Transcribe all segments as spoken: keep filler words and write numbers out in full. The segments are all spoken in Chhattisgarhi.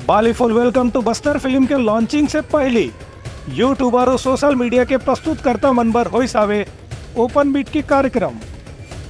बालीफुल वेलकम टू बस्तर फिल्म के लॉन्चिंग से पहले यूट्यूबर और सोशल मीडिया के प्रस्तुतकर्ता मन बर होइस हावे ओपन मीट के कार्यक्रम।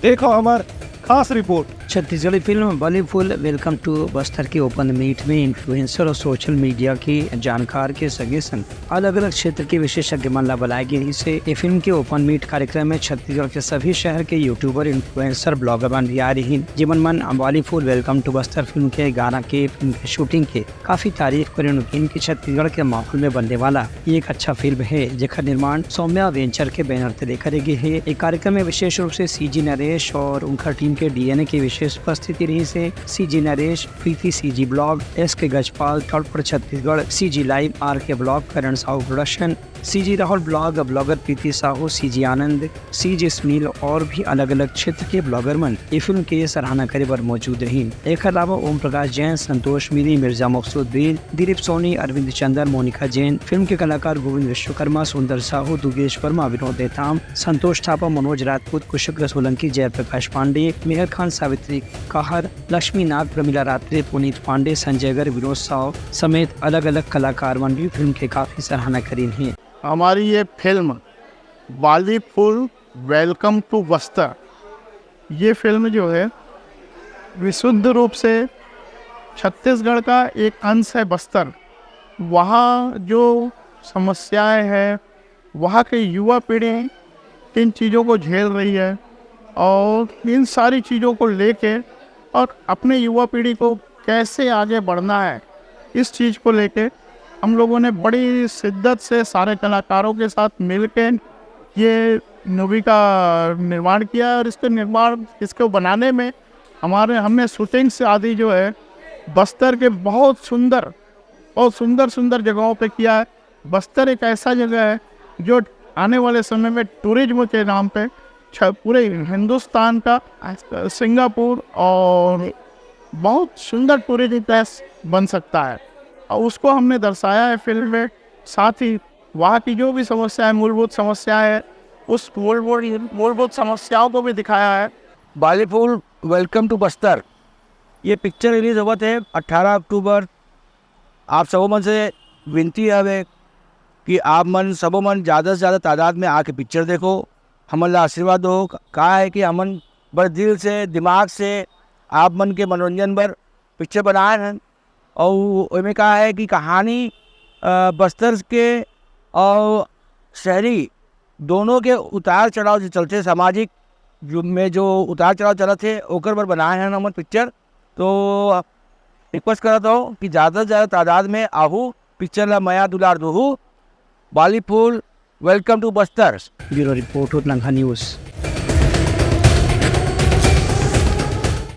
देखो हमार खास report. Chhattisgarhi film Baliful welcome to Bastar के ओपन मीट में इन्फ्लुएंसर और सोशल मीडिया के जानकार के संगे संग अलग-अलग क्षेत्र के विशेषज्ञ मन ला बलाए गे रिहिस हे। ये फिल्म के ओपन मीट कार्यक्रम में छत्तीसगढ़ के सभी शहर के यूट्यूबर, इन्फ्लुएंसर, ब्लॉगर मन भी आए रिहिन, जेमन मन बालीफुल वेलकम टू बस्तर फिल्म के गाना के, फिल्म के शूटिंग के काफी तारीफ करिन। उनकी कि छत्तीसगढ़ के माहौल में बनने वाला ये एक अच्छा फिल्म हे, जेकर निर्माण सौम्या वेंचर के बैनर तले करे गे हे। ये कार्यक्रम में विशेष रूप से सीजी नरेश और उनकर टीम के डीएनए की विशेष उपस्थिति रिहिस हे। CG Naresh, Preeti CG blog, S K Gajpal, Tadpad Chhattisgarh, CG live, R K blog, Karan Sahu production, CG Rahul blog, blogger Preeti Sahu, CG Anand, CG Sunil और भी अलग-अलग क्षेत्र के ब्लॉगर मन ये फिल्म के सराहना करे बर मौजूद रहिन। एकर अलावा ओम प्रकाश जैन, संतोष मिरी, मिर्जा मकसूद बेन, दिलीप सोनी, अरविंद चंदन, मोनिका जैन, फिल्म के कलाकार गोविंद विश्वकर्मा, सुंदर साहू, दुर्गेश वर्मा, विनोद नेताम, संतोष थापा, मनोज राजपूत, कुशुक सोलंकी, जयप्रकाश पांडे, मेहर खान, सावित्री काहर, लक्ष्मी नाग, प्रमिला रात्रे, पुनीत पांडे, संजय गर्ग, विनोद साव समेत अलग-अलग कलाकार मन भी फिल्म के काफी सराहना करिन हे। हमारी ये film Baliful welcome to Bastar, ये फिल्म जो है विशुद्ध रूप से छत्तीसगढ़ का एक अंश है बस्तर। वहाँ जो समस्याएं हैं, वहाँ की युवा पीढ़ी किन चीज़ों को झेल रही है और इन सारी चीज़ों को लेके और अपने युवा पीढ़ी को कैसे आगे बढ़ना है, इस चीज़ को लेके हम लोगों ने बड़ी शिद्दत से सारे कलाकारों के साथ मिलके ये मूवी का निर्माण किया है। और इसके निर्माण, इसको बनाने में हमारे, हमने शूटिंग से आदि जो है बस्तर के बहुत सुंदर, बहुत सुंदर सुंदर जगहों पे किया है। बस्तर एक ऐसा जगह है जो आने वाले समय में टूरिज्म के नाम पे छ-, पूरे हिंदुस्तान का, सिंगापुर और बहुत सुंदर टूरिज्म प्लेस बन सकता है, और उसको हमने दर्शाया है फिल्म में। साथ ही वहाँ की जो भी समस्या है, मूलभूत समस्या है, उस मूलभूत मूलभूत समस्याओं को भी दिखाया है। बालीफुल वेलकम टू बस्तर, ये पिक्चर रिलीज होवत है अट्ठारह अक्टूबर। आप सबो मन से विनती हवे कि आप मन सबो मन ज़्यादा से ज़्यादा तादाद में आके पिक्चर देखो, हमन ला आशीर्वाद दो। का है कि हमन बड़े दिल से, दिमाग से आप मन के मनोरंजन बर पिक्चर बनाए हन। और एमे का है कि कहानी, अ, बस्तर के और शहरी दोनों के उतार चढ़ाव जो चलथे, सामाजिक जो, में जो उतार चढ़ाव चलत हे, ओकर बर बनाए हन हमन पिक्चर। तो रिक्वेस्ट करत हूँ कि ज़्यादा से ज़्यादा तादाद में आहू, पिक्चर ला मया दुलार दोहू। Baliful welcome to Bastar. Bureau report, उतलंघा न्यूज़।